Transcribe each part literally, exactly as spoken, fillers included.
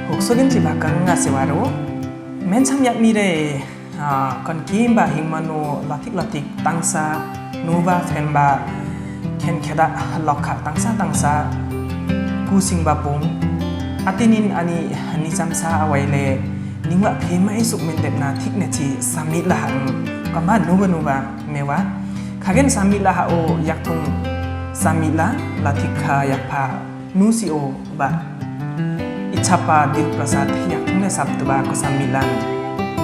Oksogen chi bakang nga sewaro. Mensam yakni re, ah, kon kimba hingmanu latik latik tangsa, nuba femba, ken keda lokha tangsa tangsa, kusing bapung, atinin ani nisamsa awaile, ningwa pema isuk mendepna thik ne chi samit lahang, kama nuba nuba mewa, kagen samit laha o yaktung samit la, latik ka yakpa, nusi o ba. Ichapa Dil Prasad yaktung ne saptuba ko samit lan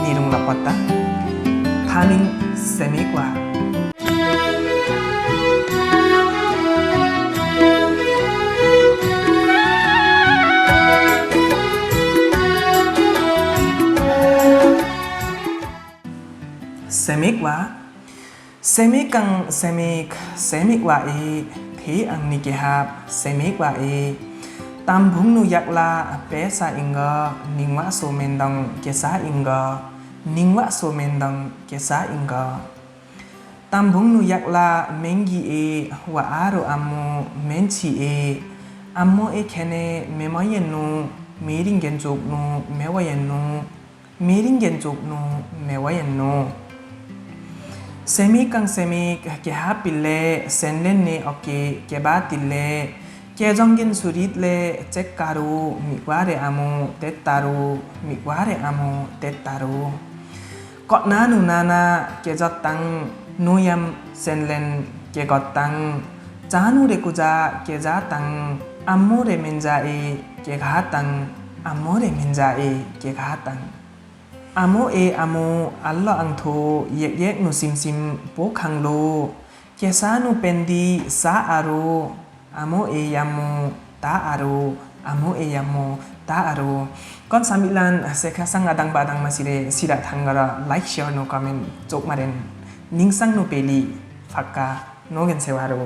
nirung lapotta. Thaning semik wa. Semik wa. Semik ang semik, semik wa i, thi ang ni kehap, semik wa i. Tambung nu yakla pesa inggo, ningwa so mendong kesa inggo, ningwa so mendong kesa inggo. Tambung nu yakla mengi i, wa aro amu, menchi i, amu e kene, memayen nu, miring genjuk nu, mewayen nu, miring genjuk nu, mewayen nu. Semik ang semik, kehapile, senlen ne oke, kebatile, kejong gen surit le, chek karu, mikware amu, tet taru, mikware amu, tet taru. Kotna nu nana, kejot tang, nuyam senlen, kegot tang, chanu re kuja, keja tang, amu re menja e, kega tang, amu re menja e, kega tang. Amu e amu, allo angtho, yek yek nu simsim, pokhang lo, kesa nu pendi, sa aru, amu e yamu, ta aru, amu e yamu, ta aru. Kon samit lan, sekha sang adang ba adang masire, sira thangara, like, share nu comment, chok maren, ningsang nu peli, fakka, nogen sewaro.